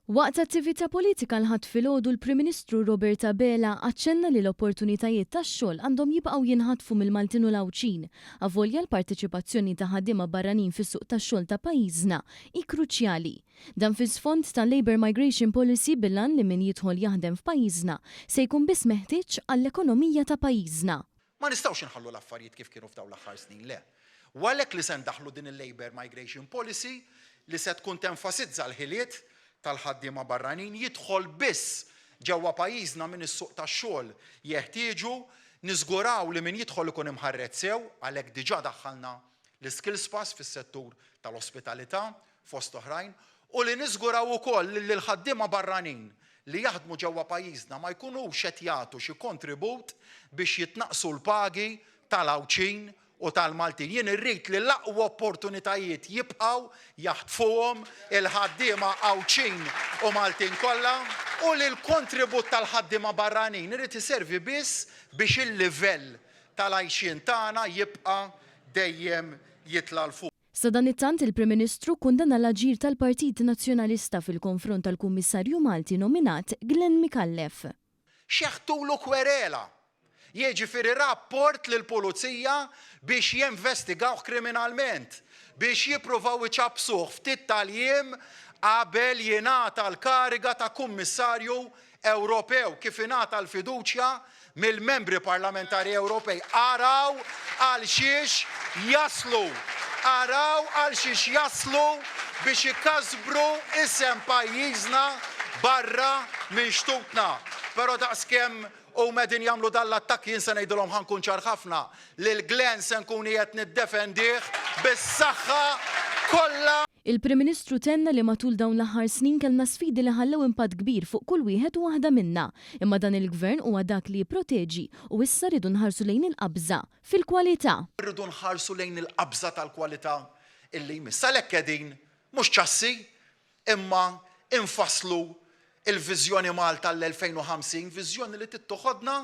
Waqt attività politika l-Ħadd filgħodu l-Prim Ministru Robert Abela aċċenna li l-opportunitajiet tax-xogħol għandhom jibqgħu jinħatfu mill-Maltin u l-Għawdxin avolja l-parteċipazzjoni ta' ħaddiema barranin fis-suq tax-xogħol ta' pajjiżna hi kruċjali. Dan fi sfond ta' Labour Migration Policy bil-għan li min jidħol jaħdem f'pajjiżna se jkun biss meħtieġ għall-ekonomija ta' pajjiżna. Ma nistgħux inħallu l-affarijiet kif kienu f'dawn l-aħħar snin, le. U għalhekk li se ndaħħlu din il-Labour Migration Policy li se tkun tenfasizza l-ħiliet tal-ħaddiema barranin, jidħol biss ġewwa pajjiżna min is-suq tax-xogħol jeħtieġu, niżguraw li min jidħol ikun imħarreġ sew, għalhekk diġà daħħalna l-Skills Pass fis-settur tal-ospitalità, fost oħrajn, u li niżguraw ukoll li l-ħaddiema barranin li jaħdmu ġewwa pajjiżna ma jkunux qed jagħtu xi kontribut biex jitnaqqsu l-pagi tal-Għawdxin u tal-Maltin. Jien irrid li l-aqwa opportunitajiet jibqgħu jaħtfuhom il-ħaddiema Għawdxin u Maltin kollha u li l-kontribut tal-ħaddiema barranin irid iservi biss biex il-livell tal-għajxien tagħna jibqa' dejjem jitla' 'l fuq. Sadanittant il-Prim Ministru kkundanna l-aġir tal-Partit Nazzjonalista fil-konfront tal-Kummissarju Malti nominat Glenn Micallef. Xeħtulu kwerela, jiġifieri rapport lill-Pulizija biex jinvestigawh kriminalment, biex jippruvaw iċappsuh ftit tal-jiem qabel jingħata l-kariga ta' Kummissarju Ewropew kif ingħata l-fiduċja mill-Membri Parlamentari Ewropej. Araw għal xiex jaslu! Araw għal xiex jaslu biex ikasbru isem pajjiżna barra minn xtutna. Però daqskemm huma qegħdin jagħmlu dan l-attakk jien se ngħidilhom ħa nkun ċar ħafna, lil Glenn se nkun qiegħed niddefendih bis-saħħa kollha. Il-Prim Ministru tenna li matul dawn l-aħħar snin kellna sfidi li ħallew impatt kbir fuq kull wieħed u waħda minna, imma dan il-Gvern huwa dak li jipproteġi u issa rridu nħarsu lejn il-qabża fil-kwalità. Irridu nħarsu lejn il-qabża tal-kwalità illi jmiss. Għalhekk qegħdin mhux ċassi imma infasslu l-viżjoni Malta għall-2050, viżjoni li trid toħodna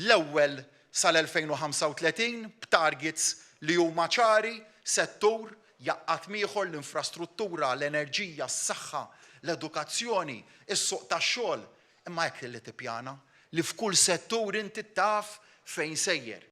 l-ewwel sal-2035 b'targets li huma ċari, settur jgħaqqad m'ieħor, l-infrastruttura, l-enerġija, s-saħħa, l-edukazzjoni, is-suq tax-xogħol. Imma hekk li tippjana, li f'kull settur inti taf fejn sejjer.